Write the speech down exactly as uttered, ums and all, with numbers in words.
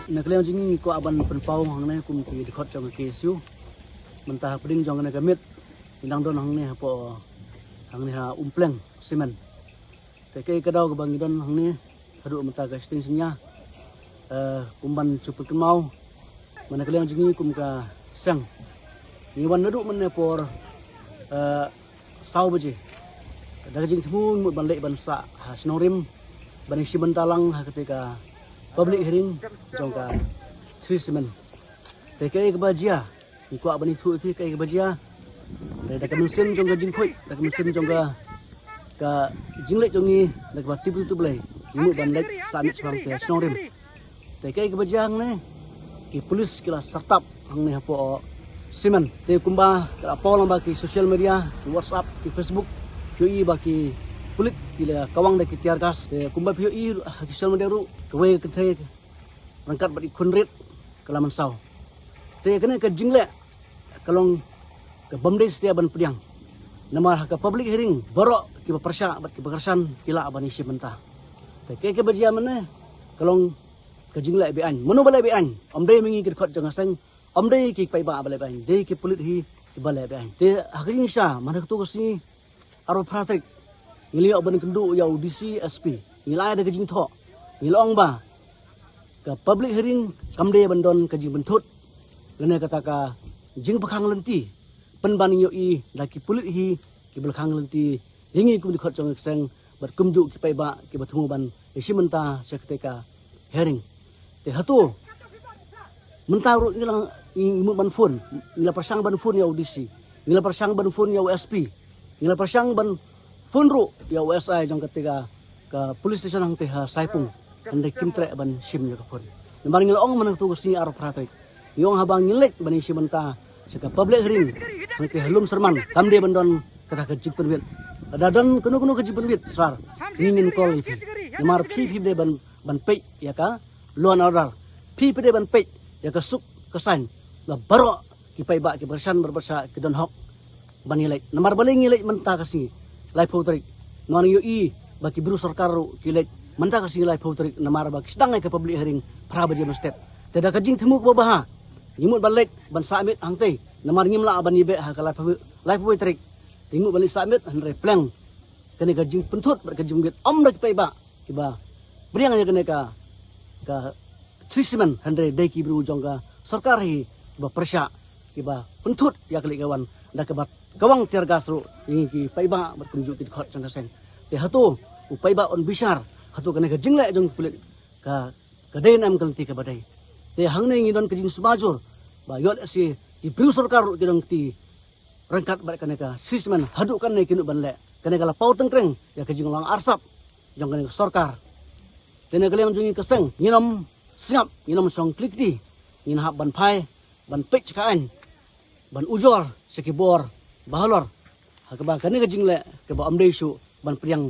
Na ka liang jong ngi ngi kwah ban pynpaw hangne kum ki dkhot jong ka K S U. Mynta ha pdeng jong kane ka miet ngi dang don hangne hapoh, hangne ha Umpleng Cement. Te kaei ka daw kaba ngi don hangne haduh mynta ka shiteng synñia, eh, kum ban shu pynkynmaw, man na ka liang jong ngi kum ka seng, ngi wan naduh mynne por, eh, saw baje. Da ka jingthmu ngi mut ban leit ban sah ha shnong rim ban ïashim bynta lang ha katei ka public hearing jong ka Shree Cement. Te kaei kaba jia, ngi kwah ban ïathuh ïa phi kaei kaba jia. Da ka mynsiem jong ka jingkhuid, da ka mynsiem jong ka, ka jingleit jong ngi, da kaba tip ruh to Blei, ngi mut ban leit sah miet shaphang ka shnong rim. Te kaei kaba jia hangne, ki police ki la sartap hangne hapoh Cement. Te kumba ka la paw lang ba ki social media, ki WhatsApp, ki Facebook, phi ïohi ba ki pulit ki la kawang da ki tear gas. Te kumba phi ïohi ha ki social media ruh, kawei ka kynthei ryngkat bad ki khun rit ka la mynsaw. Te kane ka jingleh ka long ka bym dei satia ban pdiang. Namar ha ka public hearing baroh kiba pyrshah bad kiba kyrshan ki lah ban ïashim bynta. Te kaei kaba jia mynne ka long ka jingleh be-aiñ. Mano ba leh be-aiñ? Ym dei ma ngi ki dkhot jong ka seng, ym dei ki paidbah ba leh be-aiñ, dei ki pulit hi kiba leh be-aiñ. Te ha ka jingshisha man ha kato ka sngi arphew phra tarik ngi la ïoh ban kynduh ïa u D C, S P, ngi la ai da ka jingthoh, ngi la ong ba ka public hearing kam dei ban don ka jingpynthut lane kata ka jingpyrkhang lynti pynban ngi ïohi da ki pulit hi kiba la khang lynti ïa ngi kum ki dkhot jong ka seng bad kumjuh ki paidbah kiba thmu ban ïashim bynta sha katei ka hearing. Te hato mynta ruh ngi la, ngi mut ban phone, ngi la pyrshang ban phone ïa u D C, ngi la pyrshang ban phone ïa u S P, ngi la pyrshang ban phone ruh ïa u S I jong katei ka, ka police station hangtei ha Saipung. Hynrei kim treh ban shim ïa ka phone. Namar ngi la ong man ha kato ka sngi arphew phra tarik, ngi ong haba ngi leit ban ïashim bynta sha ka public hearing hangtei ha Lumsyrman, kam dei ban don kata ka jingpynwit. Lada don kano kano ka jingpynwit sar, ngi ngin call ïa phi. Namar phi phi dei ban, ban peit ïa ka law and order. Phi phi dei ban peit ïa ka suk ka saiñ. La baroh ki paidbah kiba kyrshan bad pyrshah ki don hok ban ïaleit. Namar balei ngi leit mynta ka sngi laiphew tarik? Namar ngi ïohi ba ki briew sorkar ruh ki leit mynta ka sngi laiphew tarik namar ba ki sdang ïa ka public hearing phra baje mynstep. Te da ka jingthmu kaba bha ngi mut ban leit ban sah miet hangtei namar ngim lah ban ïabeh ha ka laiphew, laiphew tarik. Ngi mut ban leit sah miet hynrei pleng kane ka jingpynthut bad ka jingwit ym da ki paidbah kiba pdiang ïa kane ka, ka Shree Cement, hynrei dei ki briew jong ka sorkar hi kiba pyrshah, kiba pynthut ïa ka leit ka wan da kaba kawang tear gas ruh ïa ngi ki paidbah bad kumjuh ki dkhot jong ka seng. Te hato u paidbah un bishar, hato kane ka jingleh jong ki pulit ka, ka dei ne em ka lynti kaba dei? Te hangne ngi don ka jingsumar jur ba ïoh lehse ki briew sorkar ruh ki don kti ryngkat bad kane ka Shree Cement haduh kane ki mut ban leh. Kane ka la paw tyngkreng ïa ka jinglong arsap jong kane ka sorkar. Te na ka liang jong ngi ka seng ngin ym sngap, ngin ym shong kli kti, ngin hap ban phai ban peit sha ka aiñ, ban ujor sha ki bor ba halor ha kaba kane ka jingleh kaba ym dei shuh ban pdiang